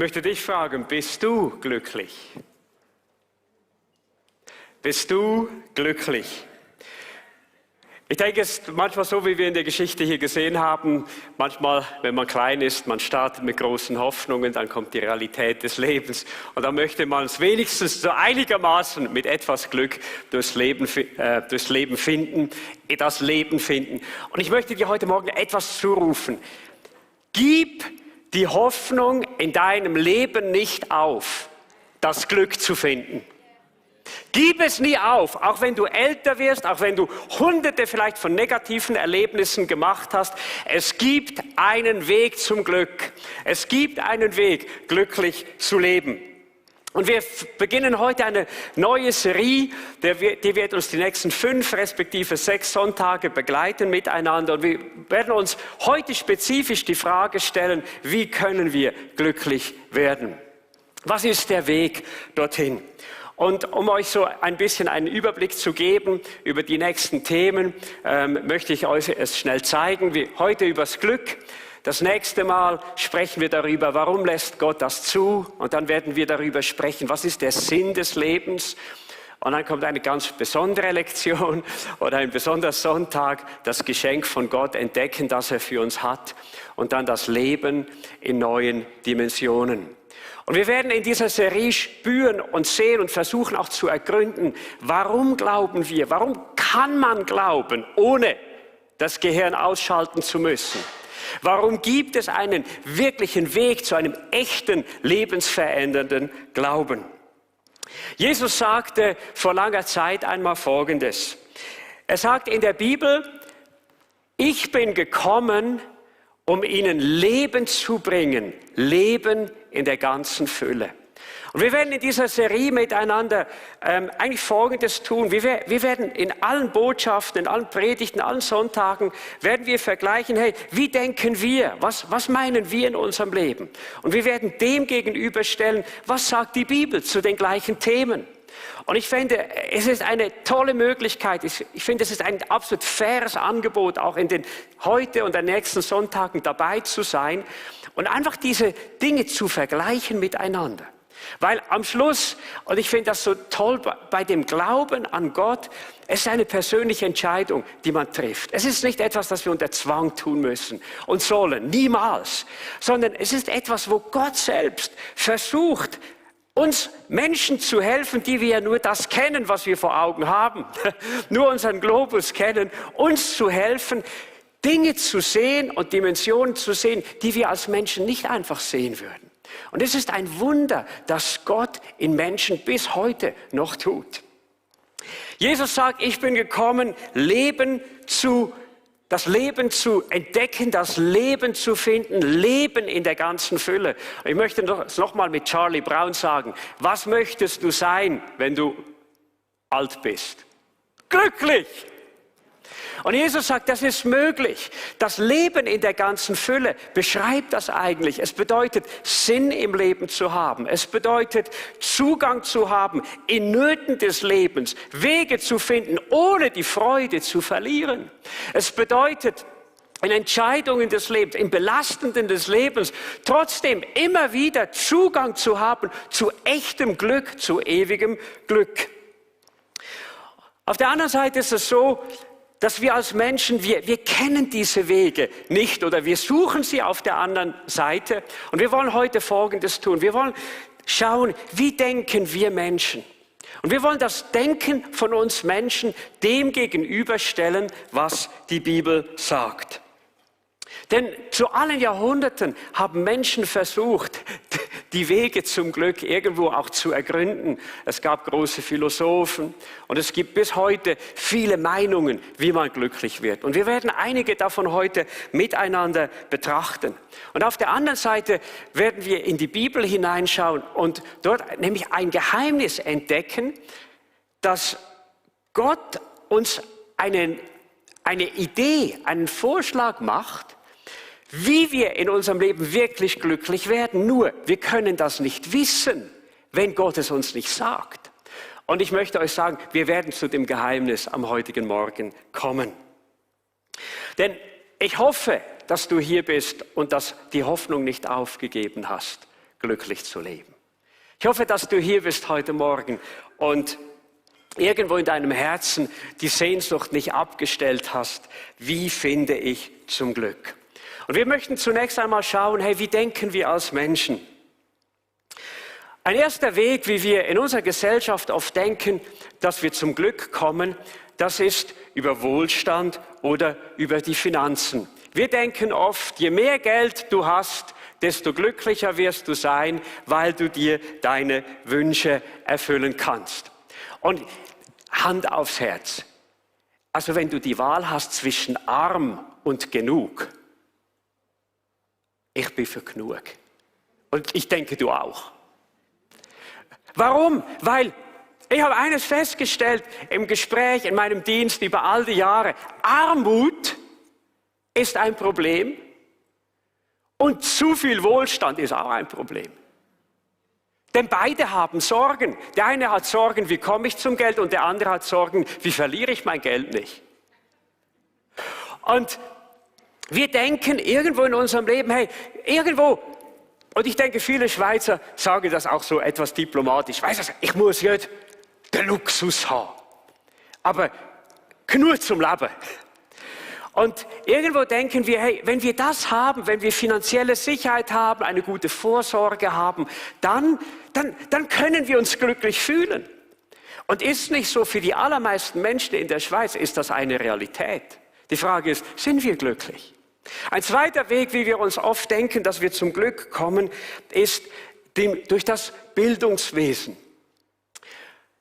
möchte dich fragen, bist du glücklich? Bist du glücklich? Ich denke, es ist manchmal so, wie wir in der Geschichte hier gesehen haben. Manchmal, wenn man klein ist, man startet mit großen Hoffnungen, dann kommt die Realität des Lebens. Und dann möchte man es wenigstens so einigermaßen mit etwas Glück durchs Leben finden, das Leben finden. Und ich möchte dir heute Morgen etwas zurufen. Gib die Hoffnung in deinem Leben nicht auf, das Glück zu finden. Gib es nie auf, auch wenn du älter wirst, auch wenn du hunderte vielleicht von negativen Erlebnissen gemacht hast. Es gibt einen Weg zum Glück. Es gibt einen Weg, glücklich zu leben. Und wir beginnen heute eine neue Serie, die wird uns die nächsten 5 respektive 6 Sonntage begleiten miteinander. Und wir werden uns heute spezifisch die Frage stellen, wie können wir glücklich werden? Was ist der Weg dorthin? Und um euch so ein bisschen einen Überblick zu geben über die nächsten Themen, möchte ich euch es schnell zeigen. Heute über das Glück. Das nächste Mal sprechen wir darüber, warum lässt Gott das zu? Und dann werden wir darüber sprechen, was ist der Sinn des Lebens? Und dann kommt eine ganz besondere Lektion oder ein besonderer Sonntag, das Geschenk von Gott entdecken, das er für uns hat. Und dann das Leben in neuen Dimensionen. Und wir werden in dieser Serie spüren und sehen und versuchen auch zu ergründen, warum glauben wir, warum kann man glauben, ohne das Gehirn ausschalten zu müssen? Warum gibt es einen wirklichen Weg zu einem echten, lebensverändernden Glauben? Jesus sagte vor langer Zeit einmal Folgendes. Er sagt in der Bibel, ich bin gekommen, um ihnen Leben zu bringen, Leben in der ganzen Fülle. Und wir werden in dieser Serie miteinander eigentlich Folgendes tun. Wir werden in allen Botschaften, in allen Predigten, in allen Sonntagen, werden wir vergleichen, hey, wie denken wir? Was meinen wir in unserem Leben? Und wir werden dem gegenüberstellen, was sagt die Bibel zu den gleichen Themen? Und ich finde, es ist eine tolle Möglichkeit. Ich finde, es ist ein absolut faires Angebot, auch in den heute und den nächsten Sonntagen dabei zu sein und einfach diese Dinge zu vergleichen miteinander. Weil am Schluss, und ich finde das so toll bei dem Glauben an Gott, es ist eine persönliche Entscheidung, die man trifft. Es ist nicht etwas, das wir unter Zwang tun müssen und sollen, niemals. Sondern es ist etwas, wo Gott selbst versucht, uns Menschen zu helfen, die wir ja nur das kennen, was wir vor Augen haben, nur unseren Globus kennen, uns zu helfen, Dinge zu sehen und Dimensionen zu sehen, die wir als Menschen nicht einfach sehen würden. Und es ist ein Wunder, das Gott in Menschen bis heute noch tut. Jesus sagt, ich bin gekommen, das Leben zu entdecken, das Leben zu finden, Leben in der ganzen Fülle. Ich möchte es nochmal mit Charlie Brown sagen. Was möchtest du sein, wenn du alt bist? Glücklich! Und Jesus sagt, das ist möglich. Das Leben in der ganzen Fülle beschreibt das eigentlich. Es bedeutet, Sinn im Leben zu haben. Es bedeutet, Zugang zu haben in Nöten des Lebens, Wege zu finden, ohne die Freude zu verlieren. Es bedeutet, in Entscheidungen des Lebens, im Belastenden des Lebens, trotzdem immer wieder Zugang zu haben zu echtem Glück, zu ewigem Glück. Auf der anderen Seite ist es so, dass wir als Menschen, wir kennen diese Wege nicht oder wir suchen sie auf der anderen Seite. Und wir wollen heute Folgendes tun. Wir wollen schauen, wie denken wir Menschen? Und wir wollen das Denken von uns Menschen dem gegenüberstellen, was die Bibel sagt. Denn zu allen Jahrhunderten haben Menschen versucht, die Wege zum Glück irgendwo auch zu ergründen. Es gab große Philosophen und es gibt bis heute viele Meinungen, wie man glücklich wird. Und wir werden einige davon heute miteinander betrachten. Und auf der anderen Seite werden wir in die Bibel hineinschauen und dort nämlich ein Geheimnis entdecken, dass Gott uns eine Idee, einen Vorschlag macht, wie wir in unserem Leben wirklich glücklich werden. Nur, wir können das nicht wissen, wenn Gott es uns nicht sagt. Und ich möchte euch sagen, wir werden zu dem Geheimnis am heutigen Morgen kommen. Denn ich hoffe, dass du hier bist und dass die Hoffnung nicht aufgegeben hast. glücklich zu leben. Ich hoffe, dass du hier bist heute Morgen und irgendwo in deinem Herzen die Sehnsucht nicht abgestellt hast, wie finde ich zum Glück? Und wir möchten zunächst einmal schauen, hey, wie denken wir als Menschen? Ein erster Weg, wie wir in unserer Gesellschaft oft denken, dass wir zum Glück kommen, das ist über Wohlstand oder über die Finanzen. Wir denken oft, je mehr Geld du hast, desto glücklicher wirst du sein, weil du dir deine Wünsche erfüllen kannst. Und Hand aufs Herz. Also wenn du die Wahl hast zwischen arm und genug, ich bin für genug. Und ich denke, du auch. Warum? Weil ich habe eines festgestellt im Gespräch, in meinem Dienst über all die Jahre. Armut ist ein Problem und zu viel Wohlstand ist auch ein Problem. Denn beide haben Sorgen. Der eine hat Sorgen, wie komme ich zum Geld, und der andere hat Sorgen, wie verliere ich mein Geld nicht. Und wir denken irgendwo in unserem Leben, hey, irgendwo, und ich denke, viele Schweizer sagen das auch so etwas diplomatisch, weißt du, ich muss jetzt den Luxus haben, aber genug zum Leben. Und irgendwo denken wir, hey, wenn wir das haben, wenn wir finanzielle Sicherheit haben, eine gute Vorsorge haben, dann können wir uns glücklich fühlen. Und ist nicht so, für die allermeisten Menschen in der Schweiz ist das eine Realität. Die Frage ist, sind wir glücklich? Ein zweiter Weg, wie wir uns oft denken, dass wir zum Glück kommen, ist durch das Bildungswesen.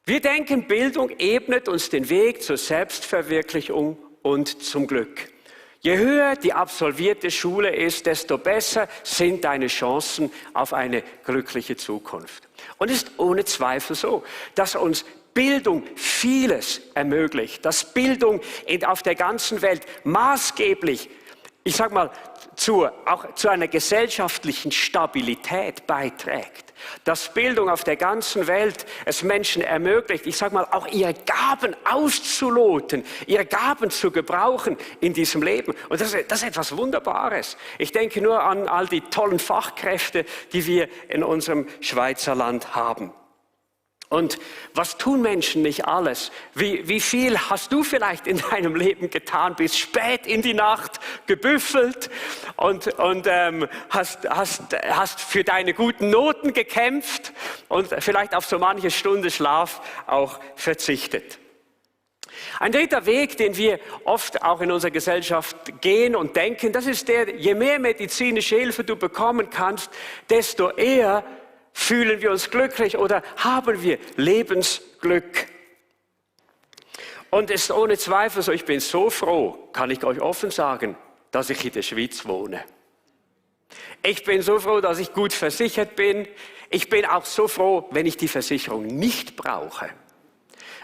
Wir denken, Bildung ebnet uns den Weg zur Selbstverwirklichung und zum Glück. Je höher die absolvierte Schule ist, desto besser sind deine Chancen auf eine glückliche Zukunft. Und es ist ohne Zweifel so, dass uns Bildung vieles ermöglicht, dass Bildung auf der ganzen Welt maßgeblich, ich sag mal, auch zu einer gesellschaftlichen Stabilität beiträgt. Dass Bildung auf der ganzen Welt es Menschen ermöglicht, ich sag mal, auch ihre Gaben auszuloten, ihre Gaben zu gebrauchen in diesem Leben. Und das ist etwas Wunderbares. Ich denke nur an all die tollen Fachkräfte, die wir in unserem Schweizer Land haben. Und was tun Menschen nicht alles? Wie viel hast du vielleicht in deinem Leben getan, bis spät in die Nacht gebüffelt und hast für deine guten Noten gekämpft und vielleicht auf so manche Stunde Schlaf auch verzichtet. Ein dritter Weg, den wir oft auch in unserer Gesellschaft gehen und denken, das ist der, je mehr medizinische Hilfe du bekommen kannst, desto eher fühlen wir uns glücklich oder haben wir Lebensglück. Und es ist ohne Zweifel so, ich bin so froh, kann ich euch offen sagen, dass ich in der Schweiz wohne. Ich bin so froh, dass ich gut versichert bin. Ich bin auch so froh, wenn ich die Versicherung nicht brauche.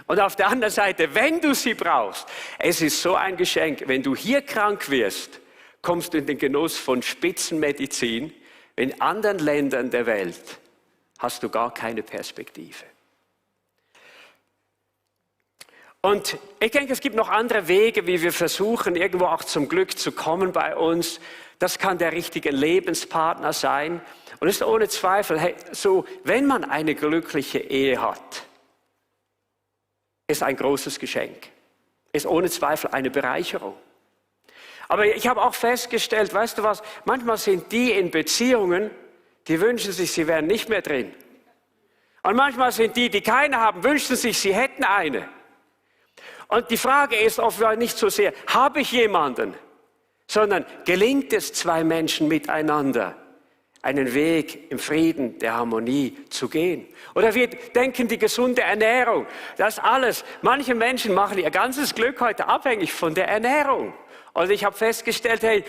Und auf der anderen Seite, wenn du sie brauchst, es ist so ein Geschenk, wenn du hier krank wirst, kommst du in den Genuss von Spitzenmedizin. In anderen Ländern der Welt hast du gar keine Perspektive. Und ich denke, es gibt noch andere Wege, wie wir versuchen, irgendwo auch zum Glück zu kommen bei uns. Das kann der richtige Lebenspartner sein. Und es ist ohne Zweifel, hey, so, wenn man eine glückliche Ehe hat, ist ein großes Geschenk. Ist ohne Zweifel eine Bereicherung. Aber ich habe auch festgestellt, weißt du was, manchmal sind die in Beziehungen, die wünschen sich, sie wären nicht mehr drin. Und manchmal sind die keine haben, wünschen sich, sie hätten eine. Und die Frage ist oft nicht so sehr, habe ich jemanden, sondern gelingt es zwei Menschen miteinander, einen Weg im Frieden, der Harmonie zu gehen? Oder wir denken, die gesunde Ernährung, das alles. Manche Menschen machen ihr ganzes Glück heute abhängig von der Ernährung. Also ich habe festgestellt, hey,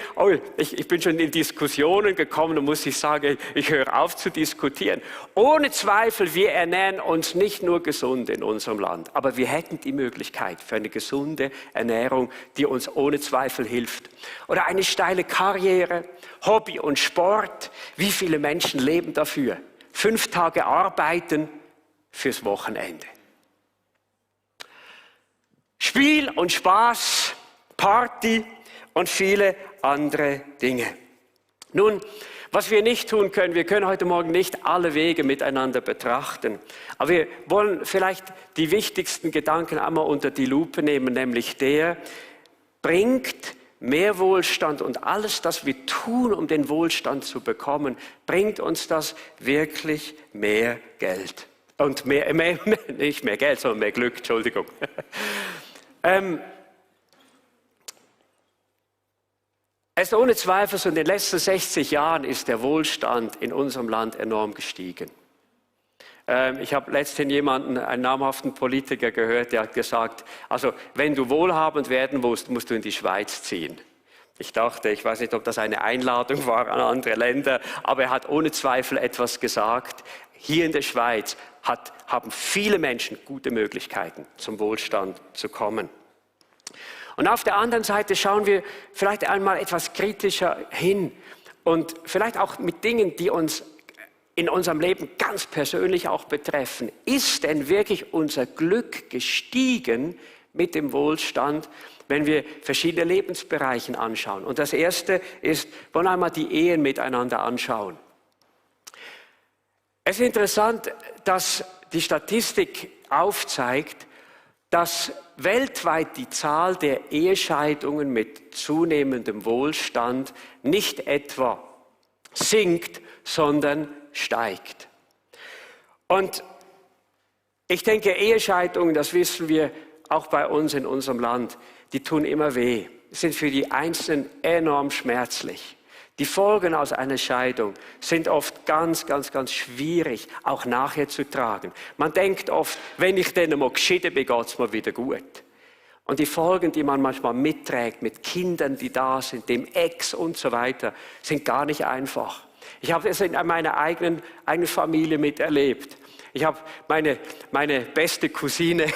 ich bin schon in Diskussionen gekommen und muss ich sagen, ich höre auf zu diskutieren. Ohne Zweifel, wir ernähren uns nicht nur gesund in unserem Land, aber wir hätten die Möglichkeit für eine gesunde Ernährung, die uns ohne Zweifel hilft. Oder eine steile Karriere, Hobby und Sport. Wie viele Menschen leben dafür? 5 Tage arbeiten fürs Wochenende. Spiel und Spaß, Party und viele andere Dinge. Nun, was wir nicht tun können, wir können heute Morgen nicht alle Wege miteinander betrachten. Aber wir wollen vielleicht die wichtigsten Gedanken einmal unter die Lupe nehmen, nämlich bringt mehr Wohlstand und alles, das wir tun, um den Wohlstand zu bekommen, bringt uns das wirklich mehr Geld. Und nicht mehr Geld, sondern mehr Glück, Entschuldigung. Es ist ohne Zweifel so, in den letzten 60 Jahren ist der Wohlstand in unserem Land enorm gestiegen. Ich habe letztens einen namhaften Politiker gehört, der hat gesagt, also wenn du wohlhabend werden willst, musst du in die Schweiz ziehen. Ich dachte, ich weiß nicht, ob das eine Einladung war an andere Länder, aber er hat ohne Zweifel etwas gesagt. Hier in der Schweiz haben viele Menschen gute Möglichkeiten, zum Wohlstand zu kommen. Und auf der anderen Seite schauen wir vielleicht einmal etwas kritischer hin und vielleicht auch mit Dingen, die uns in unserem Leben ganz persönlich auch betreffen. Ist denn wirklich unser Glück gestiegen mit dem Wohlstand, wenn wir verschiedene Lebensbereiche anschauen? Und das Erste ist, wollen wir einmal die Ehen miteinander anschauen. Es ist interessant, dass die Statistik aufzeigt, dass weltweit die Zahl der Ehescheidungen mit zunehmendem Wohlstand nicht etwa sinkt, sondern steigt. Und ich denke, Ehescheidungen, das wissen wir auch bei uns in unserem Land, die tun immer weh, sind für die Einzelnen enorm schmerzlich. Die Folgen aus einer Scheidung sind oft ganz, ganz, ganz schwierig, auch nachher zu tragen. Man denkt oft, wenn ich dann mal geschieden bin, geht es mir wieder gut. Und die Folgen, die man manchmal mitträgt, mit Kindern, die da sind, dem Ex und so weiter, sind gar nicht einfach. Ich habe es in meiner eigenen Familie miterlebt. Ich habe meine beste Cousine,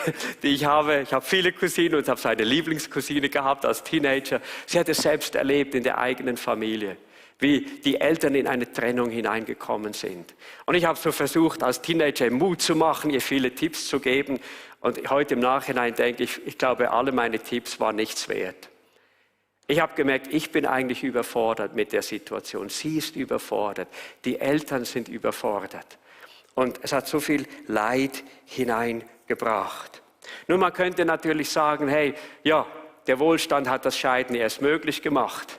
die ich habe viele Cousinen und habe so eine Lieblingscousine gehabt als Teenager. Sie hat es selbst erlebt in der eigenen Familie, wie die Eltern in eine Trennung hineingekommen sind. Und ich habe so versucht, als Teenager Mut zu machen, ihr viele Tipps zu geben. Und heute im Nachhinein denke ich glaube, alle meine Tipps waren nichts wert. Ich habe gemerkt, ich bin eigentlich überfordert mit der Situation. Sie ist überfordert. Die Eltern sind überfordert. Und es hat so viel Leid hineingebracht. Nun, man könnte natürlich sagen, hey, ja, der Wohlstand hat das Scheiden erst möglich gemacht.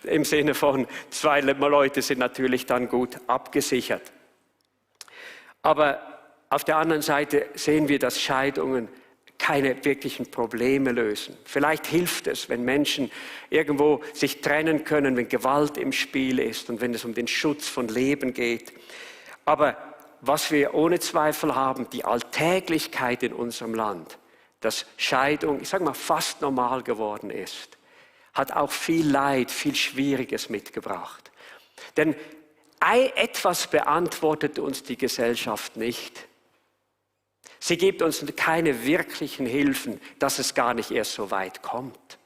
Im Sinne von, zwei Leute sind natürlich dann gut abgesichert. Aber auf der anderen Seite sehen wir, dass Scheidungen keine wirklichen Probleme lösen. Vielleicht hilft es, wenn Menschen irgendwo sich trennen können, wenn Gewalt im Spiel ist und wenn es um den Schutz von Leben geht. Aber was wir ohne Zweifel haben, die Alltäglichkeit in unserem Land, dass Scheidung, ich sage mal, fast normal geworden ist, hat auch viel Leid, viel Schwieriges mitgebracht. Denn etwas beantwortet uns die Gesellschaft nicht. Sie gibt uns keine wirklichen Hilfen, dass es gar nicht erst so weit kommt.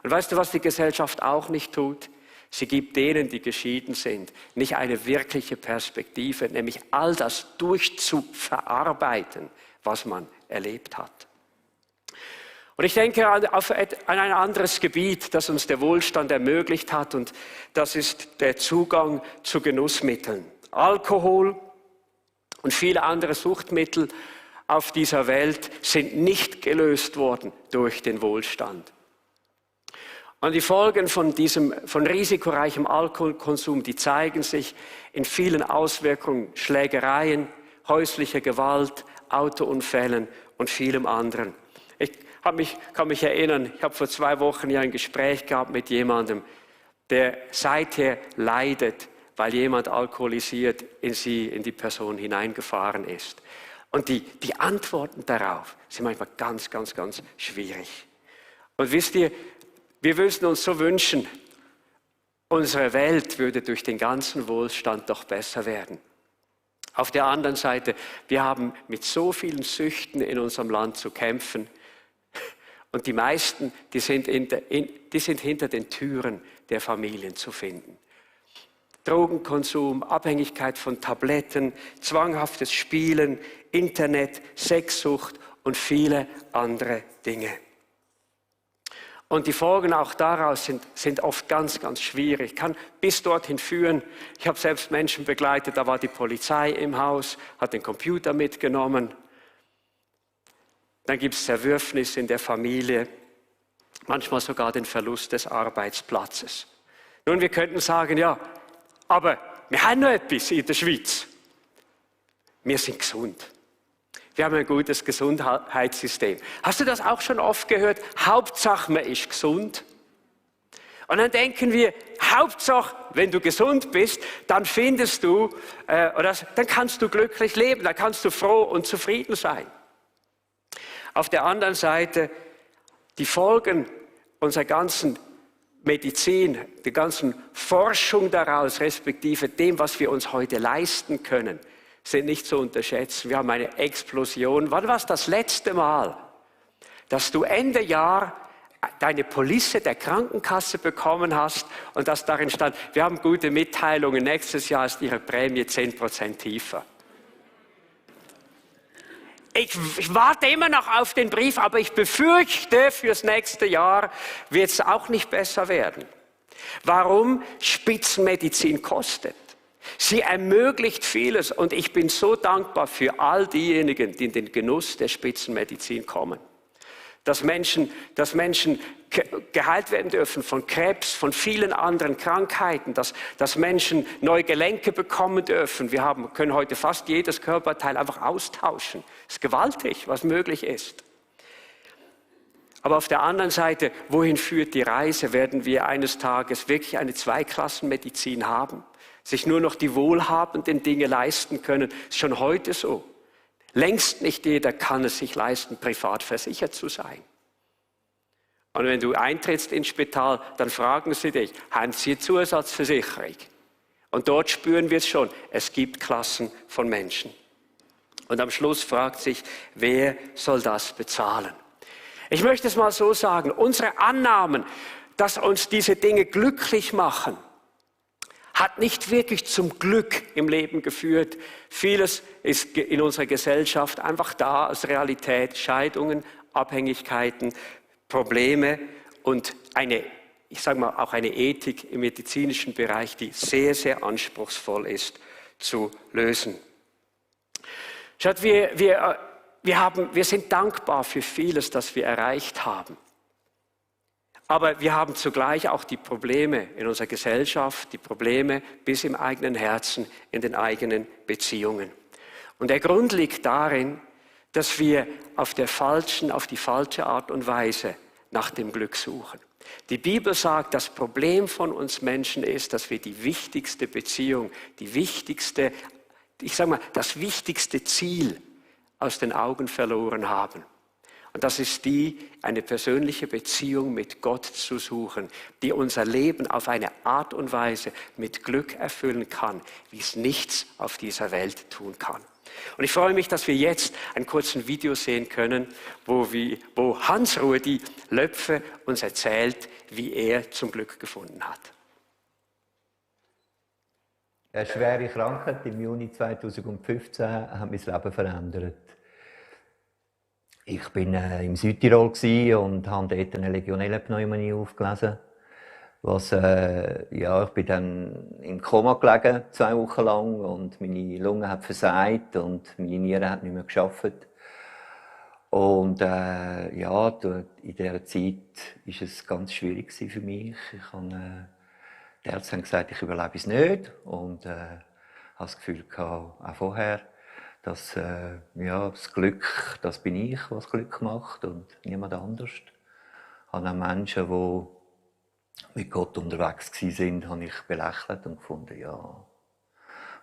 Und weißt du, was die Gesellschaft auch nicht tut? Sie gibt denen, die geschieden sind, nicht eine wirkliche Perspektive, nämlich all das durchzuverarbeiten, was man erlebt hat. Und ich denke an ein anderes Gebiet, das uns der Wohlstand ermöglicht hat, und das ist der Zugang zu Genussmitteln. Alkohol und viele andere Suchtmittel auf dieser Welt sind nicht gelöst worden durch den Wohlstand. Und die Folgen von risikoreichem Alkoholkonsum, die zeigen sich in vielen Auswirkungen, Schlägereien, häuslicher Gewalt, Autounfällen und vielem anderen. Ich kann mich erinnern, ich habe vor 2 Wochen hier ein Gespräch gehabt mit jemandem, der seither leidet, weil jemand alkoholisiert in die Person hineingefahren ist. Und die Antworten darauf sind manchmal ganz, ganz, ganz schwierig. Und wisst ihr, wir würden uns so wünschen, unsere Welt würde durch den ganzen Wohlstand doch besser werden. Auf der anderen Seite, wir haben mit so vielen Süchten in unserem Land zu kämpfen. Und die meisten, die sind hinter den Türen der Familien zu finden. Drogenkonsum, Abhängigkeit von Tabletten, zwanghaftes Spielen, Internet, Sexsucht und viele andere Dinge. Und die Folgen auch daraus sind oft ganz, ganz schwierig. Kann bis dorthin führen. Ich habe selbst Menschen begleitet, da war die Polizei im Haus, hat den Computer mitgenommen. Dann gibt es Zerwürfnis in der Familie, manchmal sogar den Verlust des Arbeitsplatzes. Nun, wir könnten sagen, ja, aber wir haben noch etwas in der Schweiz. Wir sind gesund. Wir haben ein gutes Gesundheitssystem. Hast du das auch schon oft gehört? Hauptsache, man ist gesund. Und dann denken wir, Hauptsache, wenn du gesund bist, dann findest du, dann kannst du glücklich leben, dann kannst du froh und zufrieden sein. Auf der anderen Seite, die Folgen unserer ganzen Medizin, der ganzen Forschung daraus, respektive dem, was wir uns heute leisten können, sind nicht zu unterschätzen. Wir haben eine Explosion. Wann war es das letzte Mal, dass du Ende Jahr deine Police der Krankenkasse bekommen hast und dass darin stand, wir haben gute Mitteilungen, nächstes Jahr ist Ihre Prämie 10% tiefer. Ich warte immer noch auf den Brief, aber ich befürchte, fürs nächste Jahr wird es auch nicht besser werden. Warum? Spitzenmedizin kostet. Sie ermöglicht vieles und ich bin so dankbar für all diejenigen, die in den Genuss der Spitzenmedizin kommen. Dass Menschen geheilt werden dürfen von Krebs, von vielen anderen Krankheiten, dass Menschen neue Gelenke bekommen dürfen. Können heute fast jedes Körperteil einfach austauschen. Es ist gewaltig, was möglich ist. Aber auf der anderen Seite, wohin führt die Reise? Werden wir eines Tages wirklich eine Zweiklassenmedizin haben? Sich nur noch die wohlhabenden Dinge leisten können? Das ist schon heute so. Längst nicht jeder kann es sich leisten, privat versichert zu sein. Und wenn du eintrittst ins Spital, dann fragen sie dich, haben Sie eine Zusatzversicherung? Und dort spüren wir es schon, es gibt Klassen von Menschen. Und am Schluss fragt sich, wer soll das bezahlen? Ich möchte es mal so sagen, unsere Annahmen, dass uns diese Dinge glücklich machen, hat nicht wirklich zum Glück im Leben geführt. Vieles ist in unserer Gesellschaft einfach da als Realität. Scheidungen, Abhängigkeiten, Probleme und auch eine Ethik im medizinischen Bereich, die sehr, sehr anspruchsvoll ist zu lösen. Schaut, wir sind dankbar für vieles, das wir erreicht haben. Aber wir haben zugleich auch die Probleme in unserer Gesellschaft, die Probleme bis im eigenen Herzen, in den eigenen Beziehungen. Und der Grund liegt darin, dass wir auf die falsche Art und Weise nach dem Glück suchen. Die Bibel sagt, das Problem von uns Menschen ist, dass wir die wichtigste Beziehung, das wichtigste Ziel aus den Augen verloren haben. Und das ist eine persönliche Beziehung mit Gott zu suchen, die unser Leben auf eine Art und Weise mit Glück erfüllen kann, wie es nichts auf dieser Welt tun kann. Und ich freue mich, dass wir jetzt einen kurzen Video sehen können, wo Hans-Rudi Löpfe uns erzählt, wie er zum Glück gefunden hat. Eine schwere Krankheit im Juni 2015 hat mein Leben verändert. Ich war im Südtirol und habe dort eine Legionellenpneumonie aufgelesen. Ich bin dann im Koma gelegen, 2 Wochen lang, und meine Lunge hat versagt und meine Niere hat nicht mehr gearbeitet. Und in dieser Zeit war es ganz schwierig für mich. Die Ärzte haben gesagt, ich überlebe es nicht. Und hatte das Gefühl, auch vorher, dass das Glück, das bin ich, was Glück macht und niemand anders. Ich habe auch Menschen, die mit Gott unterwegs waren, habe ich belächelt und gefunden, ja,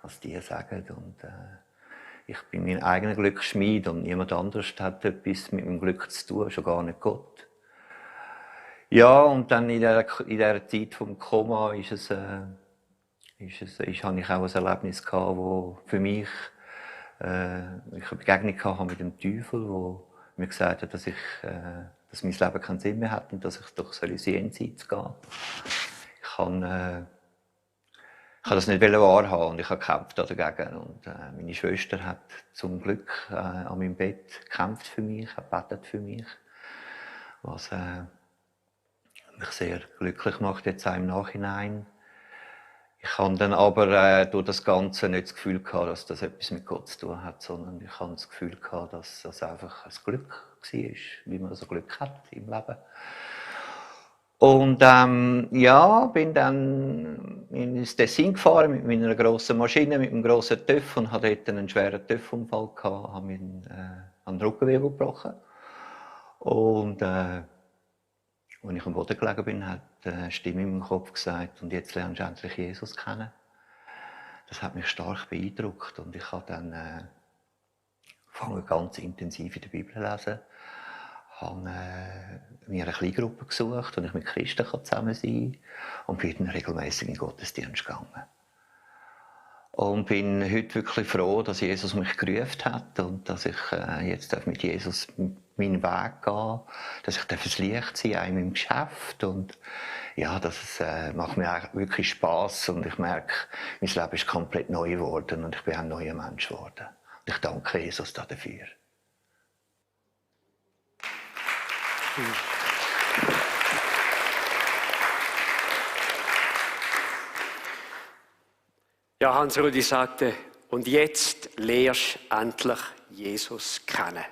was die sagen. Und ich bin mein eigener Glücksschmied und niemand anderes hat etwas mit meinem Glück zu tun, schon gar nicht Gott. Ja, und dann in dieser Zeit vom Koma hatte ich auch ein Erlebnis gehabt, wo für mich ich eine Begegnung hatte mit dem Teufel, der mir gesagt hat, dass mein Leben keinen Sinn mehr hat und dass ich doch ins Jenseits gehen soll. Ich habe das nicht wahrhaben und ich habe gekämpft dagegen. Und meine Schwester hat zum Glück an meinem Bett gekämpft für mich, hat gebetet für mich. Was mich sehr glücklich macht jetzt auch im Nachhinein. Ich habe dann aber durch das Ganze nicht das Gefühl gehabt, dass das etwas mit Gott zu tun hat, sondern ich habe das Gefühl gehabt, dass das einfach ein Glück war, wie man so Glück hat im Leben. Und ja, bin dann ins Tessin gefahren mit meiner grossen Maschine, mit einem grossen TÜV und hatte dort einen schweren TÜV-Unfall gehabt, habe mir an den Rückenwirbel gebrochen. Und als ich am Boden gelegen bin, hat eine Stimme in meinem Kopf gesagt, und jetzt lernst du endlich Jesus kennen. Das hat mich stark beeindruckt und ich habe dann angefangen, ganz intensiv in der Bibel zu lesen. Habe mir eine Kleingruppe gesucht, wo ich mit Christen zusammen sein kann und bin dann regelmässig in den Gottesdienst gegangen. Und bin heute wirklich froh, dass Jesus mich gerufen hat und dass ich jetzt mit Jesus meinen Weg gehen darf, dass ich das Licht sein darf in meinem Geschäft und ja, das macht mir auch wirklich Spass und ich merke, mein Leben ist komplett neu geworden und ich bin ein neuer Mensch geworden. Und ich danke Jesus dafür. Ja, Hans-Rudi sagte, und jetzt lernst du endlich Jesus kennen.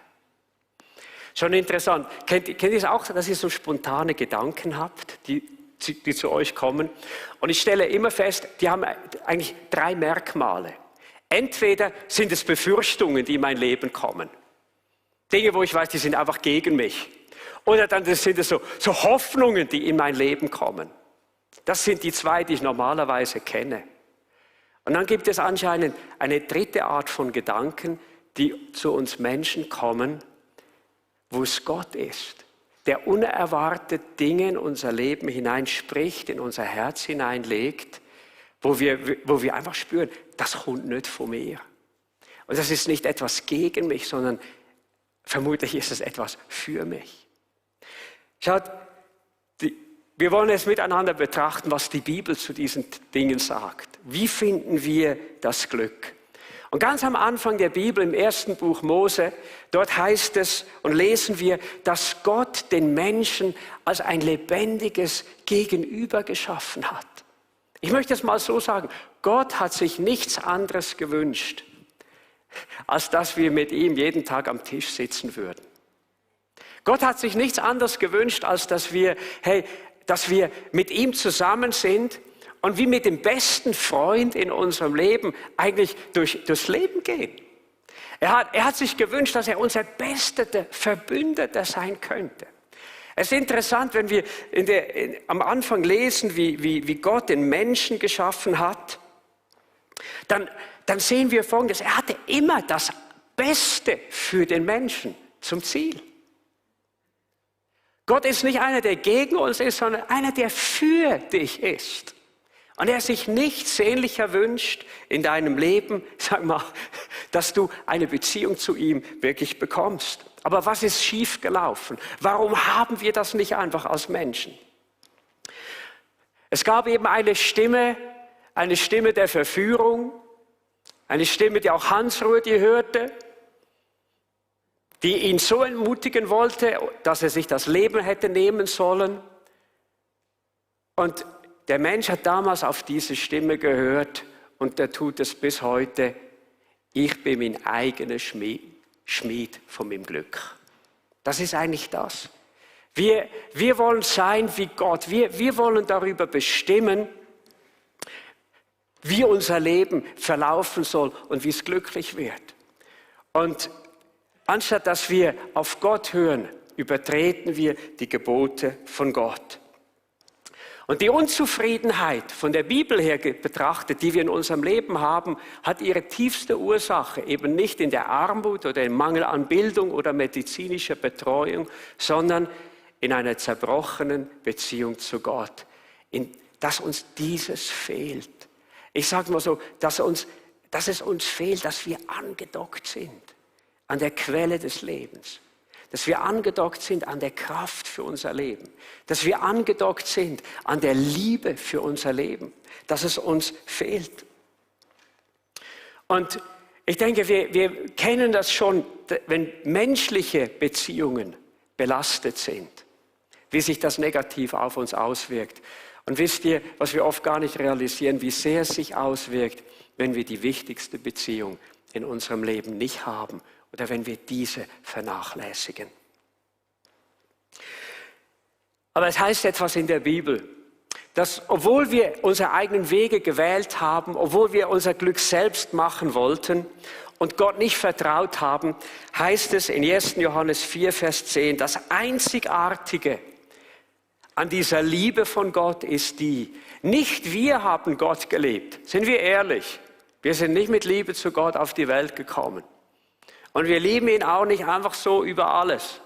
Schon interessant. Kennt ihr es auch, dass ihr so spontane Gedanken habt, die zu euch kommen? Und ich stelle immer fest, die haben eigentlich 3 Merkmale. Entweder sind es Befürchtungen, die in mein Leben kommen. Dinge, wo ich weiß, die sind einfach gegen mich. Oder dann sind es so Hoffnungen, die in mein Leben kommen. Das sind die 2, die ich normalerweise kenne. Und dann gibt es anscheinend eine 3. Art von Gedanken, die zu uns Menschen kommen, wo es Gott ist, der unerwartet Dinge in unser Leben hineinspricht, in unser Herz hineinlegt, wo wir einfach spüren, das kommt nicht von mir. Und das ist nicht etwas gegen mich, sondern vermutlich ist es etwas für mich. Schaut, wir wollen es miteinander betrachten, was die Bibel zu diesen Dingen sagt. Wie finden wir das Glück? Und ganz am Anfang der Bibel, im 1. Buch Mose, dort heißt es und lesen wir, dass Gott den Menschen als ein lebendiges Gegenüber geschaffen hat. Ich möchte es mal so sagen, Gott hat sich nichts anderes gewünscht, als dass wir mit ihm jeden Tag am Tisch sitzen würden. Gott hat sich nichts anderes gewünscht, als dass wir mit ihm zusammen sind und wie mit dem besten Freund in unserem Leben eigentlich durchs Leben gehen. Er hat sich gewünscht, dass er unser bester Verbündeter sein könnte. Es ist interessant, wenn wir am Anfang lesen, wie Gott den Menschen geschaffen hat, dann sehen wir Folgendes: Er hatte immer das Beste für den Menschen zum Ziel. Gott ist nicht einer, der gegen uns ist, sondern einer, der für dich ist. Und er sich nichts sehnlicher wünscht in deinem Leben, sag mal, dass du eine Beziehung zu ihm wirklich bekommst. Aber was ist schiefgelaufen? Warum haben wir das nicht einfach als Menschen? Es gab eben eine Stimme der Verführung, eine Stimme, die auch Hans-Rudi hörte, die ihn so entmutigen wollte, dass er sich das Leben hätte nehmen sollen. Und der Mensch hat damals auf diese Stimme gehört und er tut es bis heute. Ich bin mein eigener Schmied von meinem Glück. Das ist eigentlich das. Wir wollen sein wie Gott. Wir wollen darüber bestimmen, wie unser Leben verlaufen soll und wie es glücklich wird. Und anstatt dass wir auf Gott hören, übertreten wir die Gebote von Gott. Und die Unzufriedenheit von der Bibel her betrachtet, die wir in unserem Leben haben, hat ihre tiefste Ursache eben nicht in der Armut oder im Mangel an Bildung oder medizinischer Betreuung, sondern in einer zerbrochenen Beziehung zu Gott, dass uns dieses fehlt. Ich sage mal so, dass es uns fehlt, dass wir angedockt sind an der Quelle des Lebens. Dass wir angedockt sind an der Kraft für unser Leben. Dass wir angedockt sind an der Liebe für unser Leben. Dass es uns fehlt. Und ich denke, wir kennen das schon, wenn menschliche Beziehungen belastet sind. wie sich das negativ auf uns auswirkt. Und wisst ihr, was wir oft gar nicht realisieren, wie sehr es sich auswirkt, wenn wir die wichtigste Beziehung in unserem Leben nicht haben oder wenn wir diese vernachlässigen. Aber es heißt etwas in der Bibel, dass obwohl wir unsere eigenen Wege gewählt haben, obwohl wir unser Glück selbst machen wollten und Gott nicht vertraut haben, heißt es in 1. Johannes 4, Vers 10, das Einzigartige an dieser Liebe von Gott ist die, nicht wir haben Gott geliebt, sind wir ehrlich, wir sind nicht mit Liebe zu Gott auf die Welt gekommen. Und wir lieben ihn auch nicht einfach so über alles.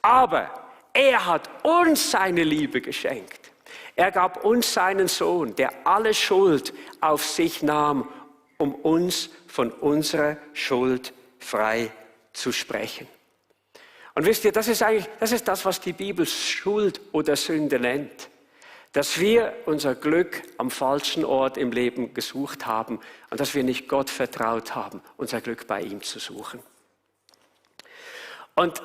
Aber er hat uns seine Liebe geschenkt. Er gab uns seinen Sohn, der alle Schuld auf sich nahm, um uns von unserer Schuld frei zu sprechen. Und wisst ihr, das ist das, was die Bibel Schuld oder Sünde nennt. Dass wir unser Glück am falschen Ort im Leben gesucht haben und dass wir nicht Gott vertraut haben, unser Glück bei ihm zu suchen. Und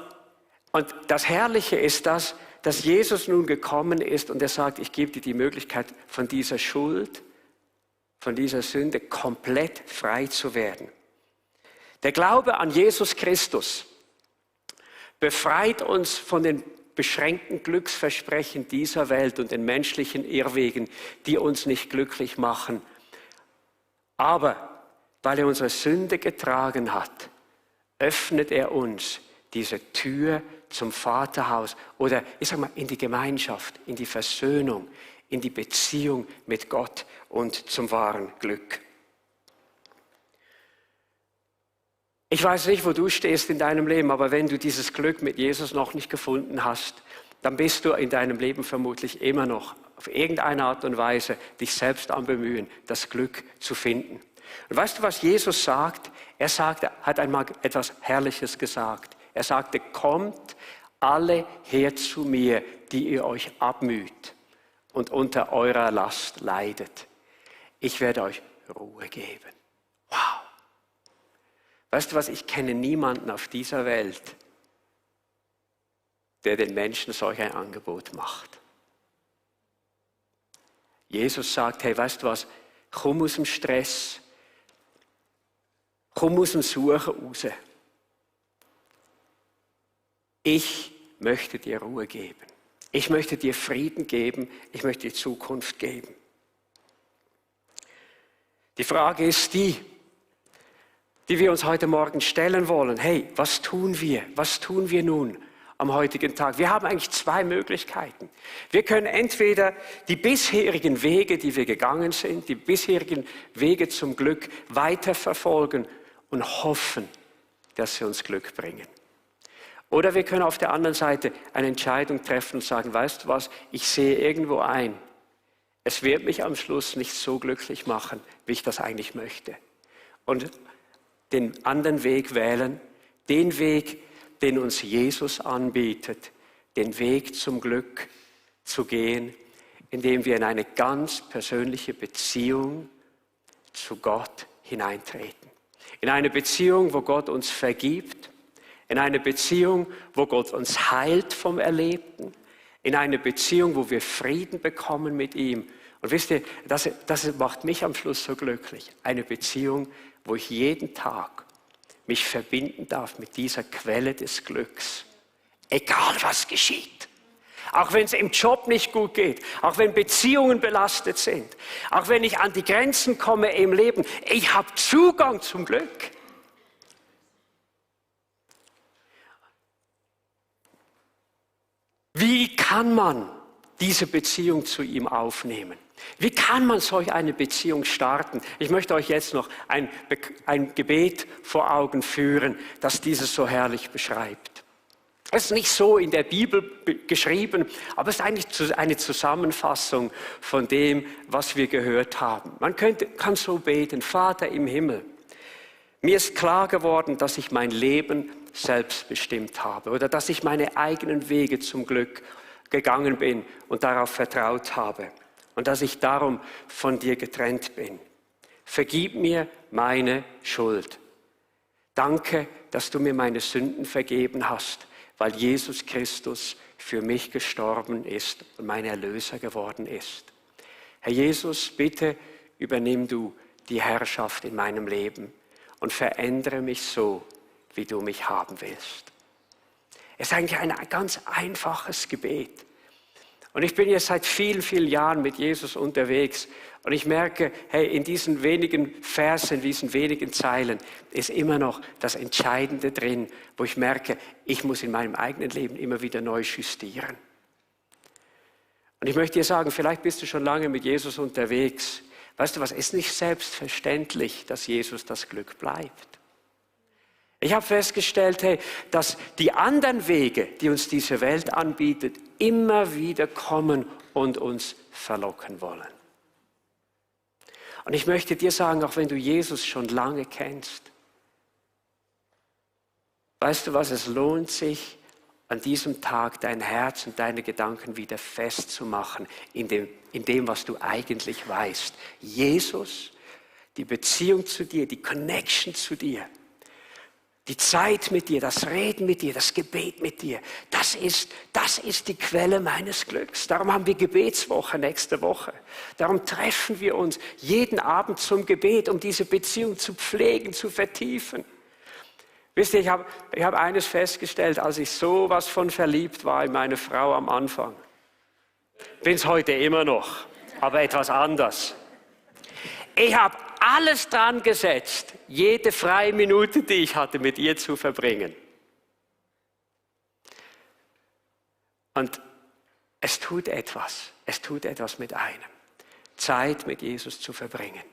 das Herrliche ist das, dass Jesus nun gekommen ist und er sagt, ich gebe dir die Möglichkeit, von dieser Schuld, von dieser Sünde komplett frei zu werden. Der Glaube an Jesus Christus befreit uns von den beschränkten Glücksversprechen dieser Welt und den menschlichen Irrwegen, die uns nicht glücklich machen. Aber weil er unsere Sünde getragen hat, öffnet er uns diese Tür zum Vaterhaus oder ich sage mal in die Gemeinschaft, in die Versöhnung, in die Beziehung mit Gott und zum wahren Glück. Ich weiß nicht, wo du stehst in deinem Leben, aber wenn du dieses Glück mit Jesus noch nicht gefunden hast, dann bist du in deinem Leben vermutlich immer noch auf irgendeine Art und Weise dich selbst am Bemühen, das Glück zu finden. Und weißt du, was Jesus sagt? Er hat einmal etwas Herrliches gesagt. Er sagte, kommt alle her zu mir, die ihr euch abmüht und unter eurer Last leidet. Ich werde euch Ruhe geben. Wow! Weißt du was, ich kenne niemanden auf dieser Welt, der den Menschen solch ein Angebot macht. Jesus sagt, hey, weißt du was, komm aus dem Stress, komm aus dem Suchen raus. Ich möchte dir Ruhe geben. Ich möchte dir Frieden geben. Ich möchte dir Zukunft geben. Die Frage ist die wir uns heute Morgen stellen wollen. Hey, was tun wir? Was tun wir nun am heutigen Tag? Wir haben eigentlich zwei Möglichkeiten. Wir können entweder die bisherigen Wege, die wir gegangen sind, die bisherigen Wege zum Glück weiterverfolgen und hoffen, dass sie uns Glück bringen. Oder wir können auf der anderen Seite eine Entscheidung treffen und sagen, weißt du was, ich sehe irgendwo ein, es wird mich am Schluss nicht so glücklich machen, wie ich das eigentlich möchte. Und den anderen Weg wählen, den Weg, den uns Jesus anbietet, den Weg zum Glück zu gehen, indem wir in eine ganz persönliche Beziehung zu Gott hineintreten. In eine Beziehung, wo Gott uns vergibt, in eine Beziehung, wo Gott uns heilt vom Erlebten, in eine Beziehung, wo wir Frieden bekommen mit ihm. Und wisst ihr, das macht mich am Schluss so glücklich. Eine Beziehung, wo ich jeden Tag mich verbinden darf mit dieser Quelle des Glücks. Egal was geschieht. Auch wenn es im Job nicht gut geht, auch wenn Beziehungen belastet sind, auch wenn ich an die Grenzen komme im Leben, ich habe Zugang zum Glück. Wie kann man diese Beziehung zu ihm aufnehmen? Wie kann man solch eine Beziehung starten? Ich möchte euch jetzt noch ein Gebet vor Augen führen, das dieses so herrlich beschreibt. Es ist nicht so in der Bibel geschrieben, aber es ist eigentlich eine Zusammenfassung von dem, was wir gehört haben. Man kann so beten: Vater im Himmel, mir ist klar geworden, dass ich mein Leben selbst bestimmt habe oder dass ich meine eigenen Wege zum Glück gegangen bin und darauf vertraut habe und dass ich darum von dir getrennt bin. Vergib mir meine Schuld. Danke, dass du mir meine Sünden vergeben hast, weil Jesus Christus für mich gestorben ist und mein Erlöser geworden ist. Herr Jesus, bitte übernimm du die Herrschaft in meinem Leben und verändere mich so, wie du mich haben willst. Es ist eigentlich ein ganz einfaches Gebet. Und ich bin jetzt seit vielen, vielen Jahren mit Jesus unterwegs und ich merke, hey, in diesen wenigen Versen, in diesen wenigen Zeilen ist immer noch das Entscheidende drin, wo ich merke, ich muss in meinem eigenen Leben immer wieder neu justieren. Und ich möchte dir sagen, vielleicht bist du schon lange mit Jesus unterwegs. Weißt du was, es ist nicht selbstverständlich, dass Jesus das Glück bleibt. Ich habe festgestellt, hey, dass die anderen Wege, die uns diese Welt anbietet, immer wieder kommen und uns verlocken wollen. Und ich möchte dir sagen, auch wenn du Jesus schon lange kennst, weißt du was, es lohnt sich, an diesem Tag dein Herz und deine Gedanken wieder festzumachen in dem, was du eigentlich weißt. Jesus, die Beziehung zu dir, die Connection zu dir, die Zeit mit dir, das Reden mit dir, das Gebet mit dir, das ist die Quelle meines Glücks. Darum haben wir Gebetswoche nächste Woche. Darum treffen wir uns jeden Abend zum Gebet, um diese Beziehung zu pflegen, zu vertiefen. Wisst ihr, ich hab eines festgestellt, als ich sowas von verliebt war in meine Frau am Anfang. Bin es heute immer noch, aber etwas anders. Ich habe alles dran gesetzt, jede freie Minute, die ich hatte, mit ihr zu verbringen. Und es tut etwas mit einem, Zeit mit Jesus zu verbringen.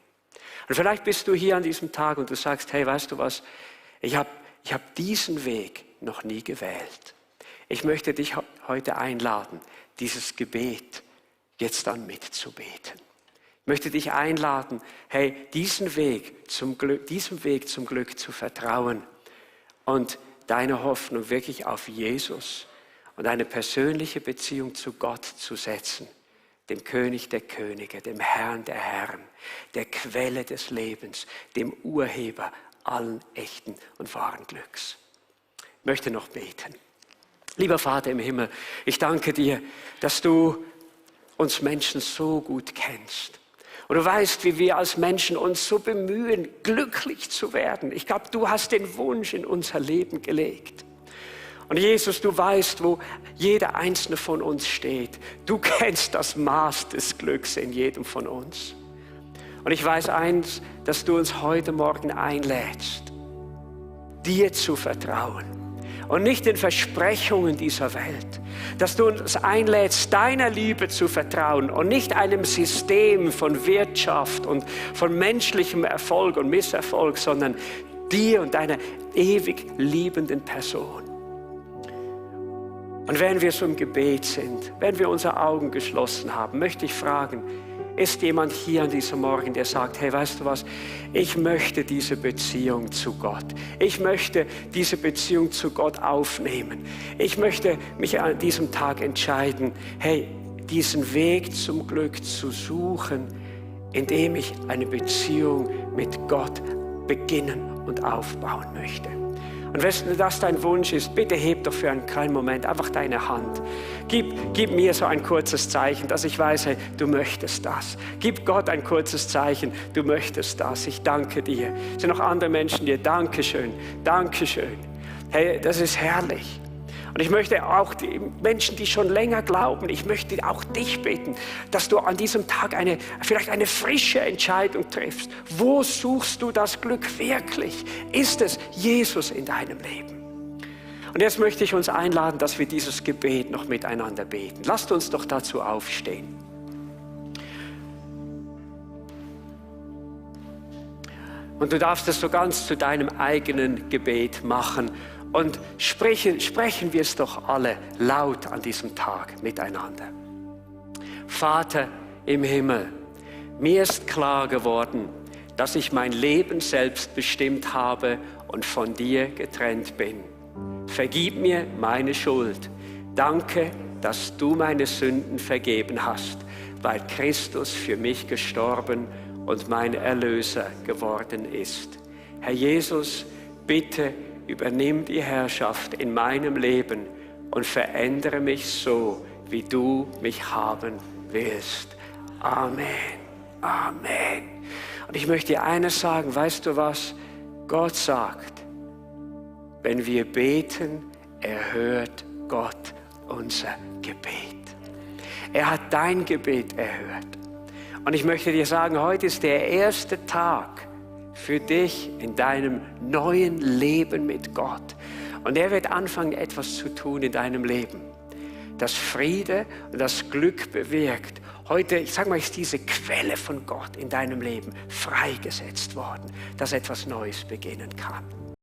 Und vielleicht bist du hier an diesem Tag und du sagst, hey, weißt du was, ich habe diesen Weg noch nie gewählt. Ich möchte dich heute einladen, dieses Gebet jetzt dann mitzubeten. Ich möchte dich einladen, hey, diesem Weg zum Glück zu vertrauen und deine Hoffnung wirklich auf Jesus und eine persönliche Beziehung zu Gott zu setzen, dem König der Könige, dem Herrn der Herren, der Quelle des Lebens, dem Urheber allen echten und wahren Glücks. Ich möchte noch beten. Lieber Vater im Himmel, ich danke dir, dass du uns Menschen so gut kennst. Und du weißt, wie wir als Menschen uns so bemühen, glücklich zu werden. Ich glaube, du hast den Wunsch in unser Leben gelegt. Und Jesus, du weißt, wo jeder einzelne von uns steht. Du kennst das Maß des Glücks in jedem von uns. Und ich weiß eins, dass du uns heute Morgen einlädst, dir zu vertrauen und nicht den Versprechungen dieser Welt. Dass du uns einlädst, deiner Liebe zu vertrauen und nicht einem System von Wirtschaft und von menschlichem Erfolg und Misserfolg, sondern dir und deiner ewig liebenden Person. Und wenn wir so im Gebet sind, wenn wir unsere Augen geschlossen haben, möchte ich fragen, ist jemand hier an diesem Morgen, der sagt, hey, weißt du was, ich möchte diese Beziehung zu Gott. Ich möchte diese Beziehung zu Gott aufnehmen. Ich möchte mich an diesem Tag entscheiden, hey, diesen Weg zum Glück zu suchen, indem ich eine Beziehung mit Gott beginnen und aufbauen möchte. Und wenn das dein Wunsch ist, bitte heb doch für einen kleinen Moment einfach deine Hand. Gib mir so ein kurzes Zeichen, dass ich weiß, hey, du möchtest das. Gib Gott ein kurzes Zeichen, du möchtest das. Ich danke dir. Es sind noch andere Menschen dir. Dankeschön, Dankeschön. Hey, das ist herrlich. Und ich möchte auch die Menschen, die schon länger glauben, ich möchte auch dich bitten, dass du an diesem Tag vielleicht eine frische Entscheidung triffst. Wo suchst du das Glück wirklich? Ist es Jesus in deinem Leben? Und jetzt möchte ich uns einladen, dass wir dieses Gebet noch miteinander beten. Lasst uns doch dazu aufstehen. Und du darfst es so ganz zu deinem eigenen Gebet machen. Und sprechen wir es doch alle laut an diesem Tag miteinander. Vater im Himmel, mir ist klar geworden, dass ich mein Leben selbst bestimmt habe und von dir getrennt bin. Vergib mir meine Schuld. Danke, dass du meine Sünden vergeben hast, weil Christus für mich gestorben und mein Erlöser geworden ist. Herr Jesus, bitte übernimm die Herrschaft in meinem Leben und verändere mich so, wie du mich haben willst. Amen. Amen. Und ich möchte dir eines sagen, weißt du was? Gott sagt, wenn wir beten, erhört Gott unser Gebet. Er hat dein Gebet erhört. Und ich möchte dir sagen, heute ist der erste Tag für dich in deinem neuen Leben mit Gott. Und er wird anfangen, etwas zu tun in deinem Leben, das Friede und das Glück bewirkt. Heute, ich sage mal, ist diese Quelle von Gott in deinem Leben freigesetzt worden, dass etwas Neues beginnen kann.